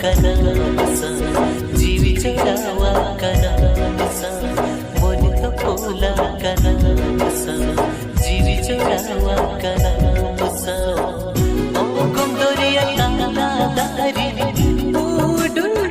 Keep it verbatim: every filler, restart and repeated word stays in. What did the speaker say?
ᱠᱟᱱᱟ ᱥᱟᱶ, ᱡᱤᱣᱤ ᱪᱟᱞᱟᱣ ᱠᱟᱱᱟ ᱥᱟᱶ, ᱢᱚᱱ ᱛᱚᱯᱚᱞ ᱠᱟᱱᱟ ᱥᱟᱶ, ᱡᱤᱣᱤ ᱪᱟᱞᱟᱣ ᱠᱟᱱᱟ ᱥᱟᱶ᱾ ᱚᱜᱚᱢ ᱫᱚᱨᱭᱟ ᱛᱟᱞᱟ ᱫᱟᱨᱮ ᱩᱰᱩᱝ